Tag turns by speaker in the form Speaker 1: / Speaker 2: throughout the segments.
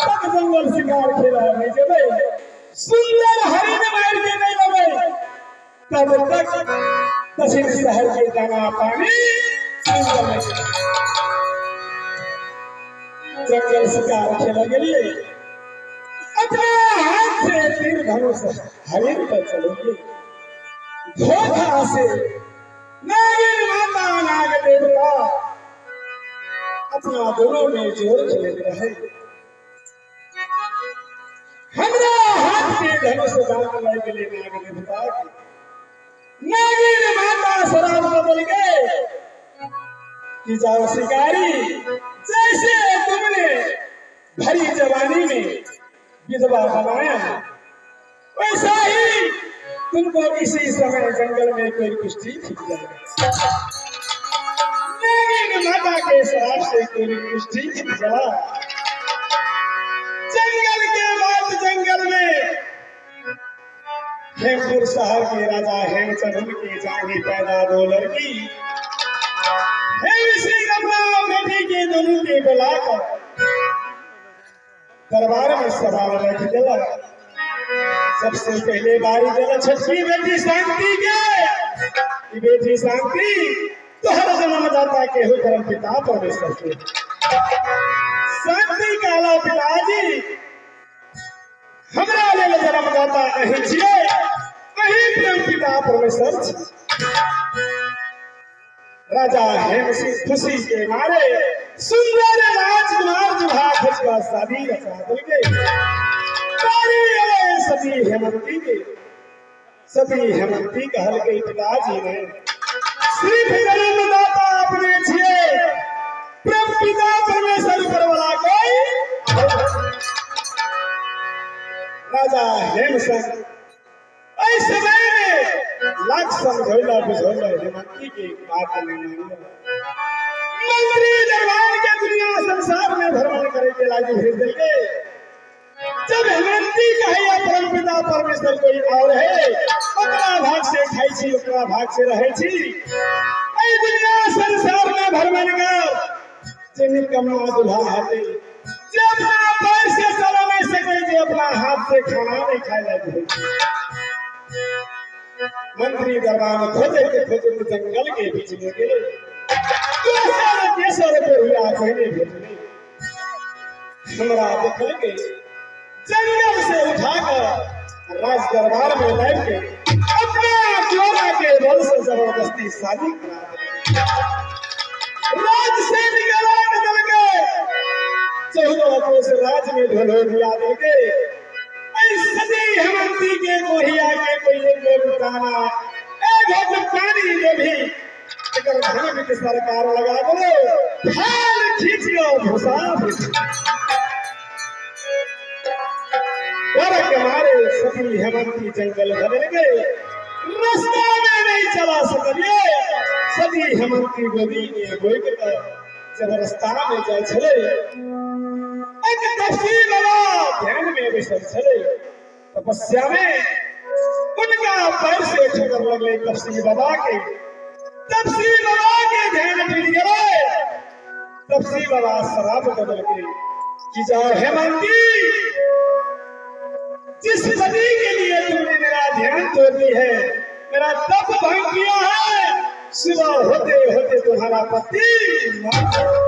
Speaker 1: तक जंगल शिकार खेला नहीं जेबै, सुंदर हरिण मार के नहीं लेबै, तब तक दक्षिण शहर के दाना पानी जंगल नहीं जेबै। जंगल शिकार खेला गेलिए, अपना हाथ से तीर धनुष हरिण पर चलेंगे, धोखा से नागिन माता नाग देवता अपना दोनों में जोर खेलत रहे। हमरा हाथ के धनुष बाण लग गेले नाग देवता के। नागिन माता शराब बदल गए कि जाओ शिकारी, जैसे तुमने भरी जवानी में विधवा बनाया वैसा ही तुमको इसी समय जंगल में कोई कुश्ती खिंच जाएगा। नागिन माता के शराब से कोई कुश्ती खिंच जा। जंगल के बाद जंगल में हेमपुर शहर के राजा हेमचंद के जानी पैदा दो लड़की। हेम सिंह अपना बेटी के दोनों के बुलाकर दरबार में सभा में रख दिला। सबसे पहले बारी दिला छठी बेटी शांति के। ई बेटी शांति तोहर जन्म दाता के हो परम पिता परमेश्वर के। शांति कहला पिताजी हमरा लेल जन्मदाता अहीं छियै, अहीं परम पिता परमेश्वर छी। राजा हेम सिंह खुशी के मारे सुंदर राजकुमार जुहा खोजकर शादी रचा देलकै। बारी अलै सती हेमंती के। सती हेमंती कहलकै पिताजी ने सिर्फ जन्मदाता अपने छियै, परम पिता परमेश्वर ऊपर वाला कोई। राजा हेम सिंह एहि समय में लाख समझौला बुझौला हेमंती के बात नहीं मानल। मंत्री दरबार के दुनिया संसार में भ्रमण करे के लागी भेज देलकै। जब हेमंती कहैया परम पिता परमेश्वर कोई और है, ओकरा भाग से खाइ छी, ओकरा भाग से रहै छी, एहि दुनिया संसार में भ्रमण कर जे निकम्मा दुल्हा हेतै, जे अपना पैर से चला नहीं सके, जे अपना हाथ से खाना नहीं खाए लायक होइ। मंत्री दरबार खोजे के खोजे के जंगल के बीच में गेले, दोसर तेसर कोढ़िया पहिने भेटलै। हमरा देखलकै, जंगल से उठाकर राज दरबार में लाबि के अपना जोड़ा के बल से जबरदस्ती शादी करा देलकै। राज से निकला के देलकै, 14 कोस राज में ढोलो दिया देलकै। ऐ सदी हेमंती के कोहिया के कोई एक गोट दाना एक घोट पानी देभी, एकर धन के सरकार लगा दो, थाल खींच लो भूसा। डर के मारे सती हेमंती जंगल बदल गए, रास्ता में नहीं चला सकलिए। सती हेमंती गोदी में गोइक के जब रास्ता में जाय छले, एक तपस्वी बाबा ध्यान में बैसल छले तपस्या में, उनका पैर से ठोकर लगले तपस्वी बाबा के। तपस्वी बाबा के ध्यान टूट गेलै। तपस्वी बाबा शराब बदल के कि जाओ हेमंती, जिस पति के लिए तुमने मेरा ध्यान तोड़ दी है, मेरा तप भंग किया है, सुबह होते होते तुम्हारा पति मर जाएगा।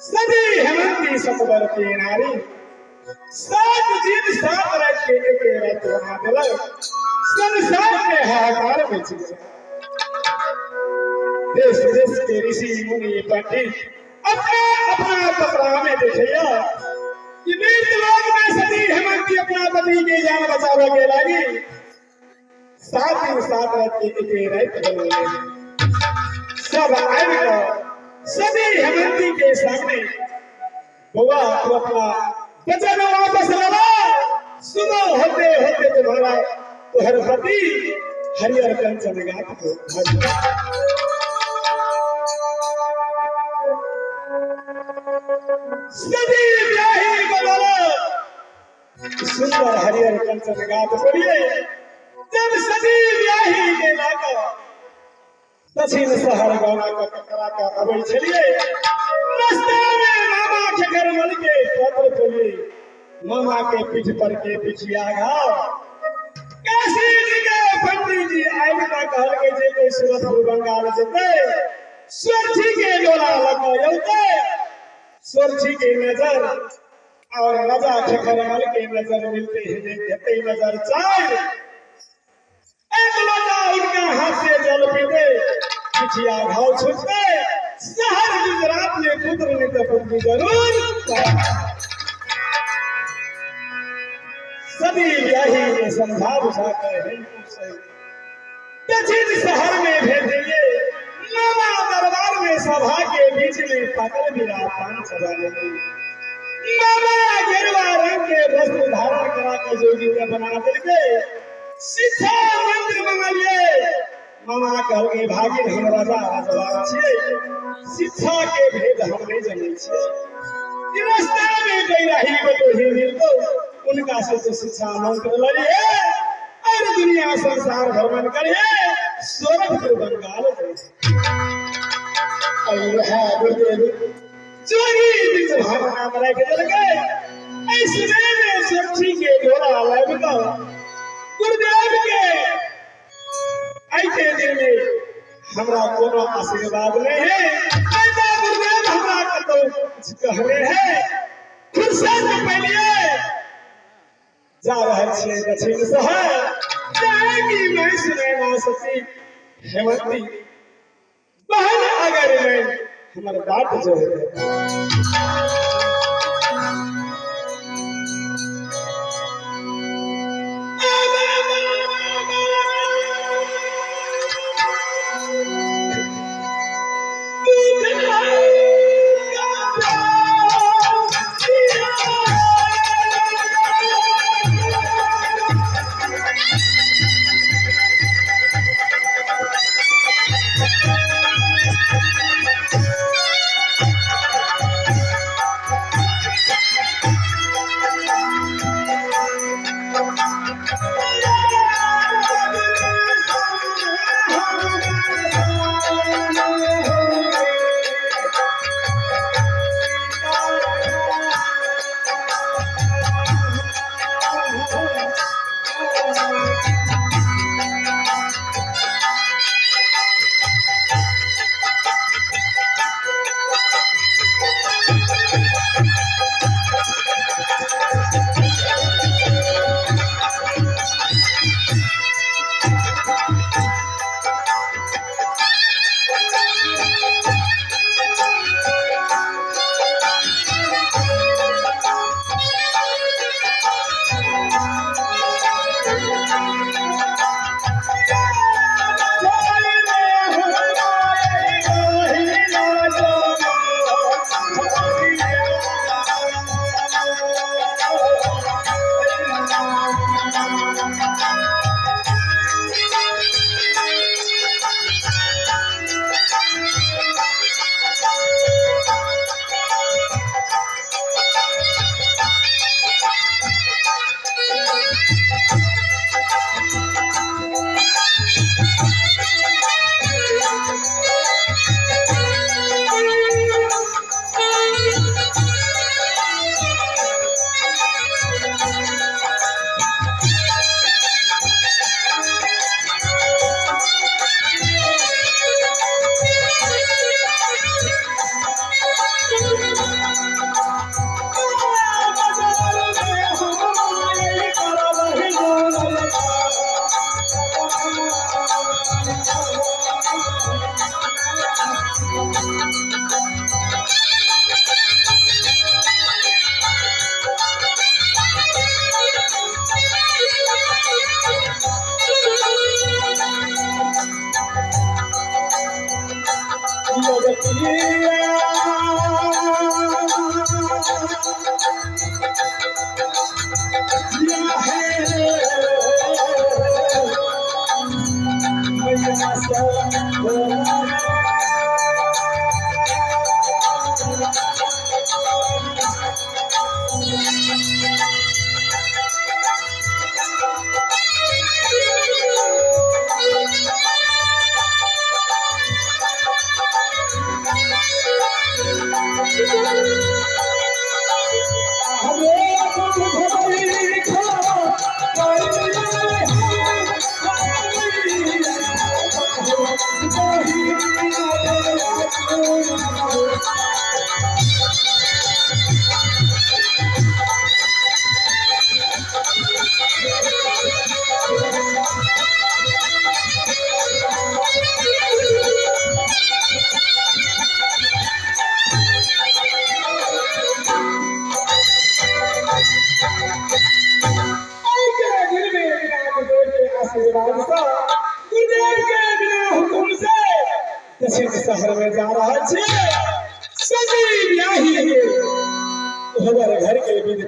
Speaker 1: सदी हेमंती सतबर की नारी 7 दिन 7 रात के एक रात बना देलक, संसार में हाहाकार मच गया। देश देश के ऋषि मुनि पंडित अपना अपना पकड़ा में देखैया कि मृत लोक में सती हेमंती अपना पति के जान बचावे के लागी 7 दिन 7 रात के एक रात बनौले। सब आबि कऽ सती हेमंती के सामने, बउआ तू अपना वचन वापस लगा, सुबह होते होते तुम्हारा तुहर पति हरियर कंचन गात को भज। सदी ब्याही बदल सुंदर हरियर कंचन गात पड़िए। जब सदी ब्याही के लागा दक्षिण शहर गौना के ककरा के अबै छलिए, रास्ता में मामा खेखर खखरमल के पत्र पेलिए मामा के पीठ पर के पिछिया घाव। काशी जी के पंडित जी आबि कऽ कहलकै जे कोई सूरतपुर बंगाल जेतै, सोरठी के डोला लऽ कऽ औतै। सोरठी के नजर और राजा खखरमल के नजर मिलते ही हेतै नजर चार। एक लोटा उनका हाथ से जल पीते, पिछिया घाव छूटते, शहर गुजरात में पुत्र ने तो पुत्री जरूर। सभी ब्याही ने समझा बुझा कर हेमकुट से दक्षिण शहर में भेज दिए। मामा दरबार में सभा के बीच में पागल बिरा पान सजाने लगे। मामा गेरुआ रंग के वस्त्र धारण करा के जोगी के बना देलकै। शिक्षा मंत्र मंगलिए। मामा कहलकै भागिन, हम राजा रजवार छियै, शिक्षा के भेद हम नहीं जनै छियै। रास्ता में बैराही बटोही मिलतो, उनका से तो शिक्षा मंत्र लड़िए और दुनिया संसार भ्रमण करिए, स्वर्ग बंगाल गुरुदेव जोगी बीच भाग नाम राखि देलकै। ऐसने में सोची के डोला लाबि कऽ गुरुदेव के ऐसे दिन में हमरा कोनो आशीर्वाद नहीं है, ऐसा गुरुदेव हमरा कतौ कुछ कहने है। फुर्सत पहलिए जा रहल छियै दक्षिण शहर, चाहे कि मैं सुनैना सती हेमंती बहन, अगर मैं हमर बाट जो है।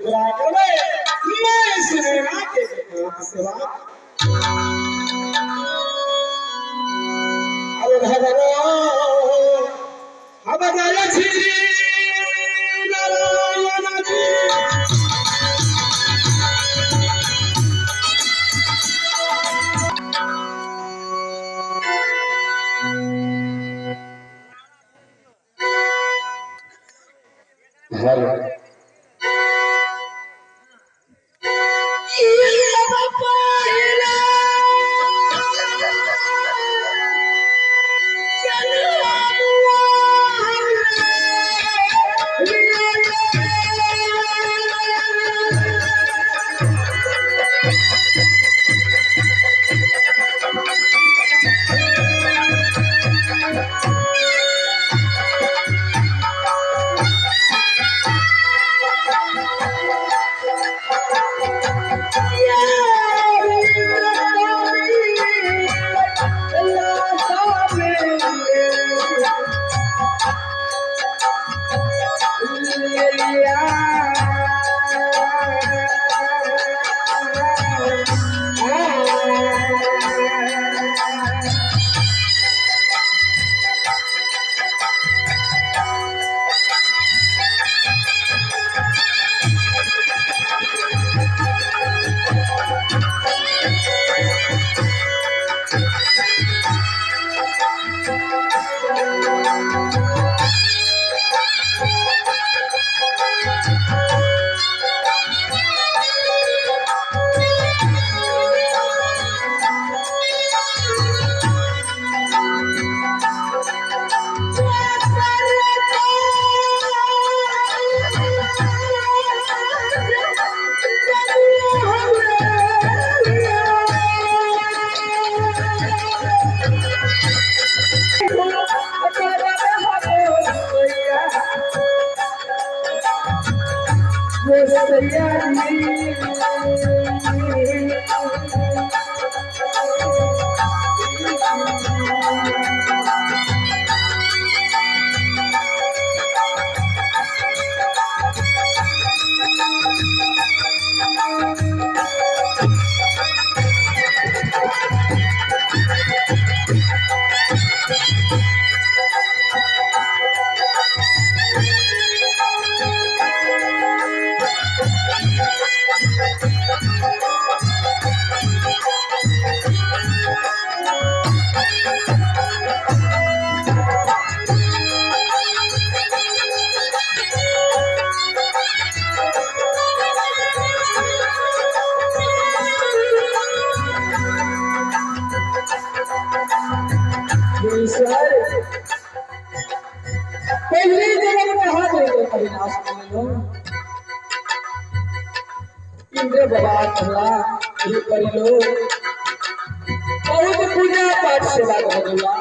Speaker 1: पूरा करबै। मैं सुनैना के सेवा। अरे भगवान अब जय श्री नारायण जी।
Speaker 2: हेलो।
Speaker 3: पहले जन्म कहा गया अविनाश मानो इंद्र बाबा कहला ये परिलो बहुत पूजा पाठ सेवा कर दिया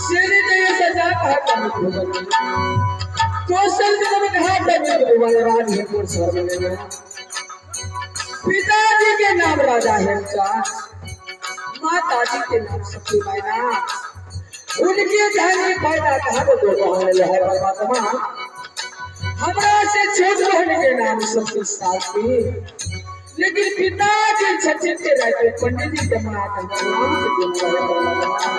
Speaker 3: शेर ने सजा कहा कमी हो गई कौशल जन्म कहा कमी हो गई राज हेमपुर शहर में गया। पिताजी के नाम राजा हेमचांद, माता जी के नाम सती मैना। उनके धन पैदा कहा दो बहन है परमात्मा। हमरा से छोट बहन के नाम सती साथी, लेकिन पिताजी छछे के रहते पंडित जी के माता के नाम के गुण रहे परमात्मा।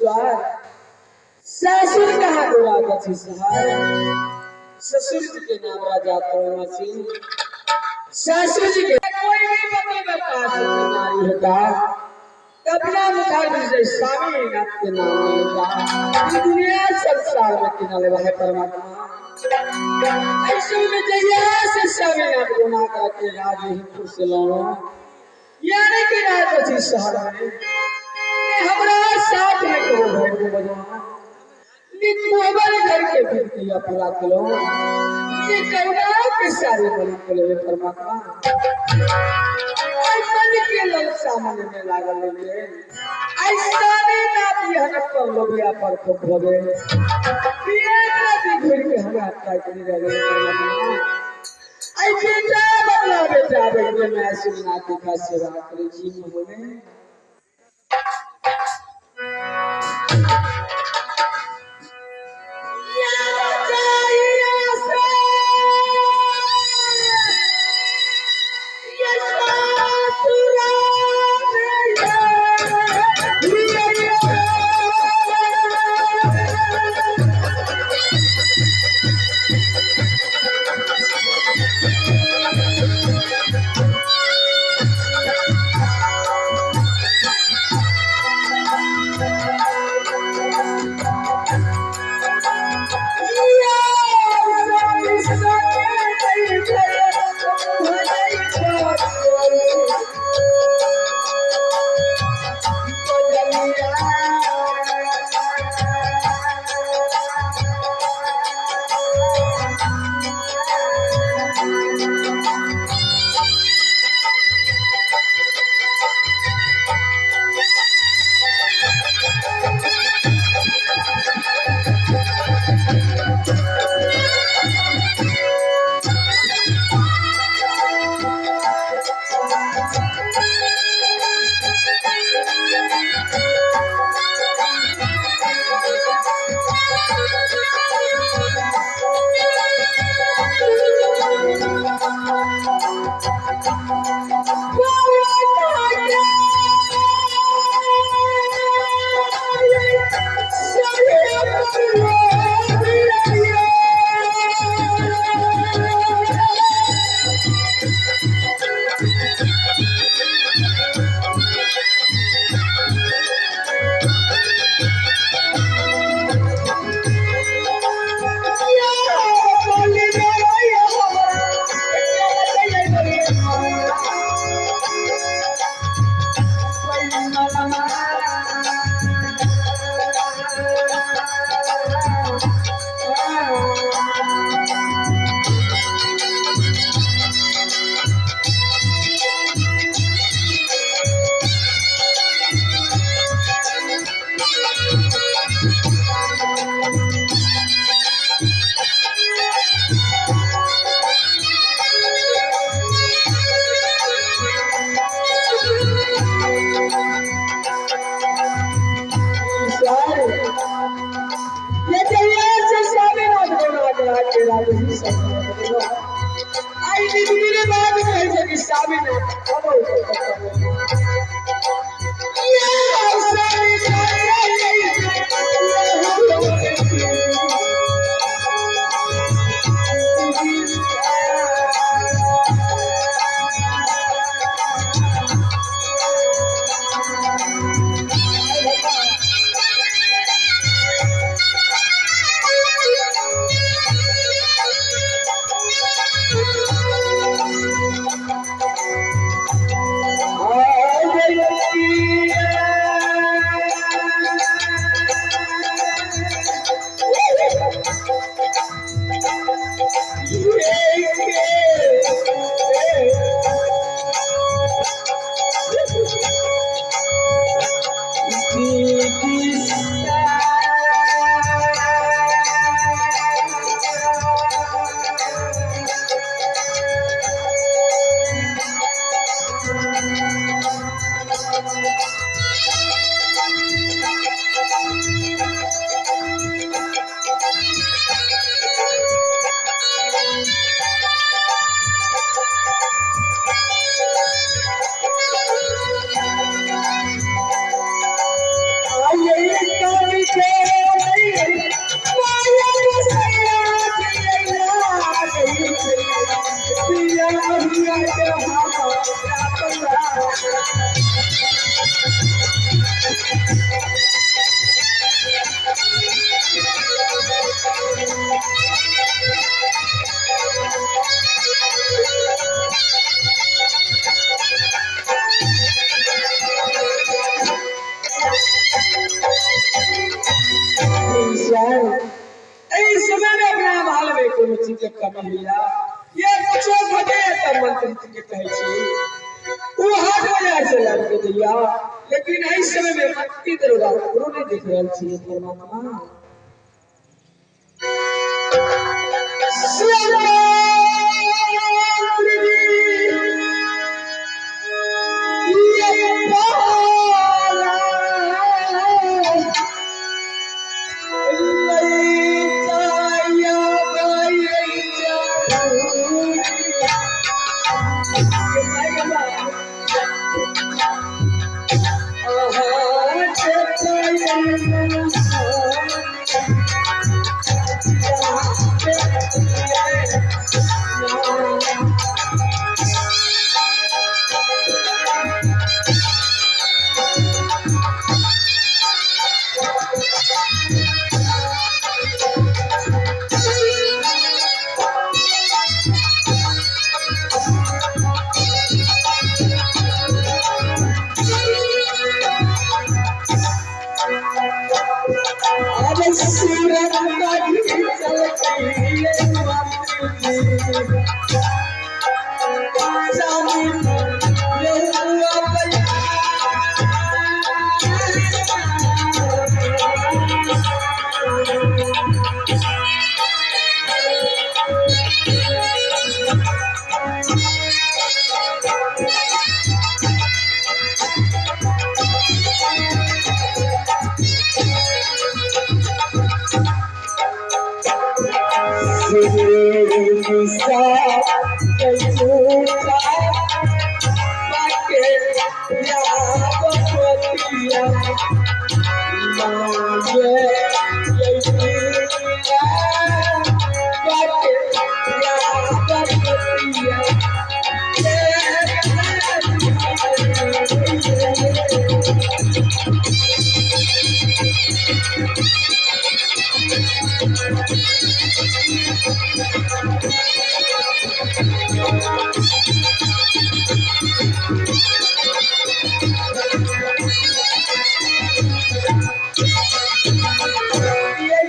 Speaker 3: ईश्वर। सासुर कहाँ दुराग अछि शहर, ससुर जी के नाम राजा तरुण सिंह। सासुर जी के कोई नहीं बतेबे का नारी होता, अपना मुखार से स्वामी नाथ के नाम लेता। दुनिया संसार में किना लेवा है परमात्मा। ऐसे में जैया से स्वामी नाथ गुना करके राज हिंदू से लाओ, यानी कि राज अछि शहर में हमरा साथ में कहो भैर बजवा कोहबर घर के बिनतिया पूरा करो, ये करुणा के सारे बलि को लेवे परमात्मा। आई मन के ललसा मन में लागल ले, आई सारे नाथ यहन पर लोबिया पर को भवे पिए नदी घुर के हमरा ताक नहीं रहे परमात्मा। आई बेटा बदला बेटा बेटे मैं सुनना का सेवा करे जी में होवे। छियै। एहि समय में अपना महल में कोनो चीज के कमी होइया या कुछो घटे तऽ मंत्री जी के कहै छी, ओ हाट बाजार से लाबि के दैया। लेकिन एहि समय में मंत्री दरोगा ककरो नहि देख रहल छी परमात्मा।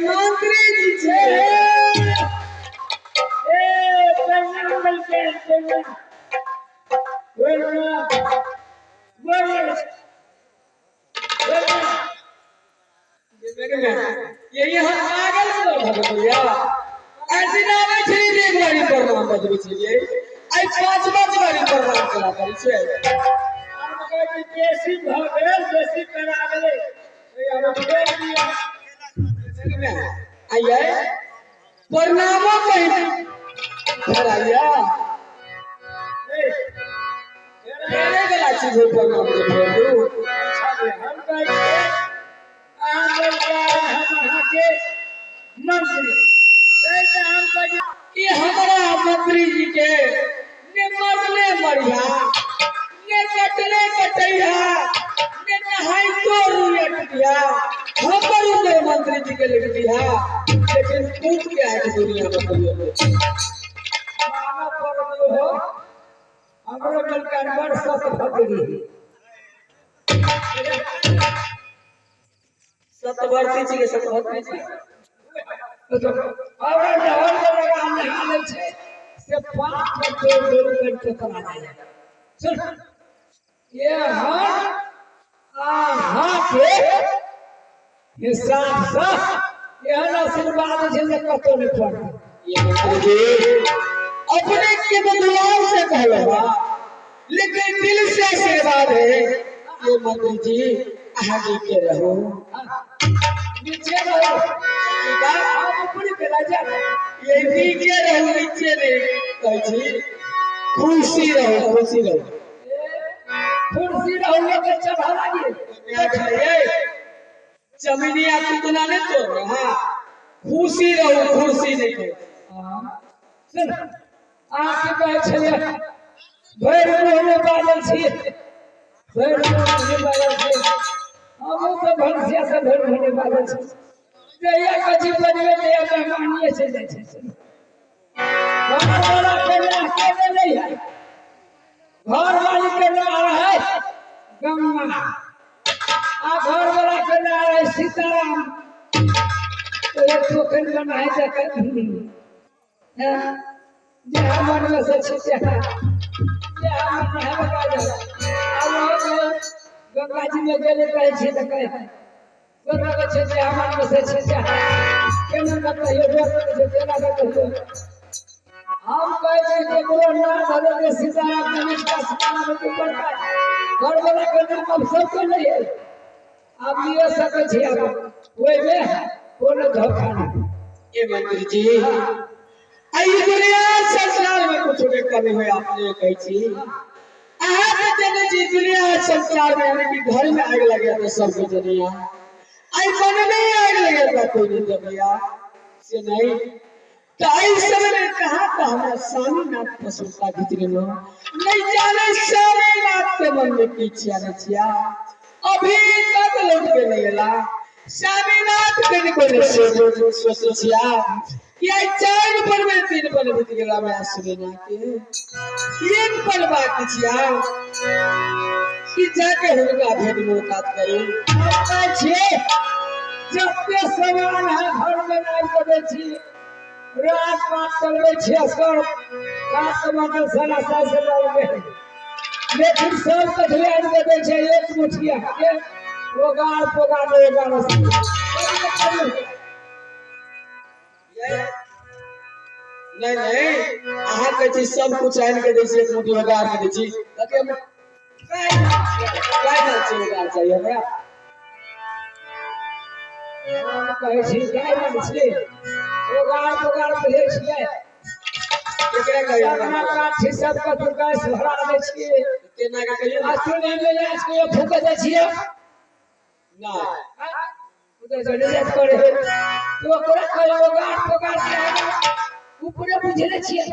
Speaker 3: मंत्री जी छै।
Speaker 1: ए प्रणाम मलकान, प्रणाम, प्रणाम, प्रणाम, प्रणाम।
Speaker 3: यही हम पागल से भगवतिया ऐसी ना बैठली एक बारी प्रणाम बजबै छलियै, आइ पाँच पाँच बारी प्रणाम चला करै छै।
Speaker 1: हम कहै छी बेसी भऽ गेल, बेसी करा गेलै, हम छोड़ि दिअ।
Speaker 3: आइए प्रणामो कहीं फराइया फेरे वाला चीज है प्रणाम के फेर दू।
Speaker 1: अच्छा जी, हम कहै छियै अहाँ मलकान, हम अहाँके मंत्री, ताहि हम कहै छी
Speaker 3: कि हमरा मंत्री जी के ने मरले मरिया, ने कटले कटैया, ने नहाई तो रुएट दिया, हमर उम्र मंत्री जी के लिख दिया, लेकिन कूद के आके दुनिया में कहियो नहीं।
Speaker 1: मानव पड़ल हो। हमरो मलकान बड़ सत भद्री।
Speaker 3: सतवर्ती जी के सतवर्ती जी
Speaker 1: हमरा जहर के लगा नहा लै छै से पाँच पर दौड़ दौड़ करके चला जाइए। सुन, ये हम अहाँके हिसाबसँ एहन आशीर्वाद छै जे कतौ नहि पड़तै।
Speaker 3: ये मंत्री जी अपने के तो दुलार से कहलो बा, लेकिन दिल से आशीर्वाद है ये मंत्री जी आगे के रहो।
Speaker 1: नीचे रहो, हम ऊपरी के राजा।
Speaker 3: ये नीचे रहो, नीचे नहीं कहै छी, खुशी रहो, खुशी रहो।
Speaker 1: कुर्सी रहो के चढ़ा लागी।
Speaker 3: जमीनिया कुतना नहीं तोड़ रहा, हाँ खुशी रहो, खुशी नहीं कहो।
Speaker 1: सुन, अहाँ की कहै छलियै? भरि मुँहमे बाजल छी, भरि मुँहमे बाजल छी। हमहूँ तऽ भनसिया से भरि मुँहमे बाजल छी। जहिया कथी बजबै तहिया मेहमानिए चलि जाइ छै। घरवाला के नाम के नहि है, घरवाली के नाम रहै गंगा आ घरवाला के नाम रहै सीताराम। तो
Speaker 3: कहलियै टोकन बनाय दे के हैं जहाँ मन में से छी जहाँ जहाँ मन में है बता जाओ। आब गंगा जी में गेले कहै छी तऽ कहै गोर लगै छै जहाँ मन में से छी जहाँ केना के कहियो गोर लगै छै केना के कहियो। हम कहै छी केकरो नाम धरे के सीताराम गणेश का सीताराम के पड़ता घर वाला के नाम अब सबके नहीं है। आप लिये सकै छी आब ओहिमे कोनो धोखा नहीं।
Speaker 1: ए मंत्री जी आई दुनिया संसार में कुछ नहीं कमी होय अपने कहै छी। अहाँ के जने छी दुनिया संसार में यानी कि घर में आग लगे तो सब कुछ दुनिया आई वन में आग लगे तो कोई नहीं दुनिया से नहीं। तो आई समय में कहा था हमरा स्वामीनाथ प्रसन्नता भीतरी में नहीं जाने स्वामीनाथ के मन में की छिया नहीं छिया अभी तक लौट के नहीं एला। स्वामीनाथ के नहीं कोई नहीं सोचे छिया कि आई 4 पल में 3 पल बीत गेला मैं स्वामीनाथ के 1 पल बाकी छिया कि जाके हुनका भेंट मुलाकात करू।
Speaker 3: छियै जते सामान है घर में आबि कऽ दै छी रात बात चलबै छियै सर काज टमाटर सारा साल से डालबै लेकिन सब कथी आनि कऽ दै छै एक मुठिया के ओगार पोगार ओगार।
Speaker 1: नहीं नहीं अहाँ कहै छी सब कुछ आनि के दै छी एक मुट्ठी ओगार के दै छी कथी हम काय ना छी ओगार चाहिए हमरा।
Speaker 3: हम कहै छी गाय मन छी ओगार पोगार बुझै छियै
Speaker 1: केकरा कहियो
Speaker 3: अपना काठी सब के तो गैस भरा दै छियै
Speaker 1: केना के कहियो
Speaker 3: आ चूल्ही में जाय के फूक दै छियै
Speaker 1: ना
Speaker 3: उधर से रिजेक्ट करे तो ओकरा कहियो ओगार पोगार के ऊपरे बुझले छियै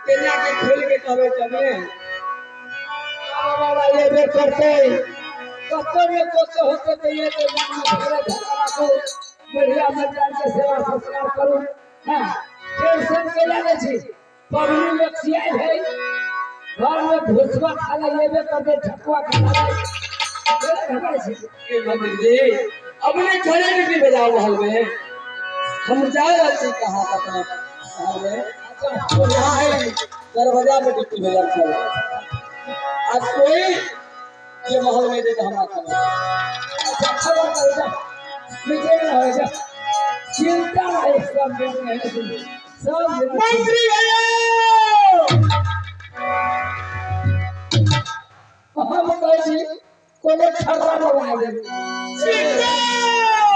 Speaker 1: केना के खोल के कहबै तबे
Speaker 3: आबै वाला एबे करतै कतो ने कतो होतै तऽ ये तो मन में भरे धक्का राखू बढ़िया मजार के सेवा सत्कार करू। हाँ टेंशन के लागे छी पबनी में सियाइ है घर में भुसवा खा ले एबे करतै ठकुआ खा ले घबराइ छी।
Speaker 1: ए मंत्री जी अपने घरे ड्यूटी बजाओ महल में हम जा रहल छी कहाँ अपना महल में।
Speaker 3: अच्छा
Speaker 1: यहाँ है दरवाजा पे ड्यूटी बजा छल आज कोई ये महल में दे हमरा खबर।
Speaker 3: अच्छा खबर कर जा मीटिंग हो जा चिंता है सब में सब
Speaker 1: मंत्री भैया
Speaker 3: हम कहै छी कोनो ठर्रा लगा दे।
Speaker 1: सीता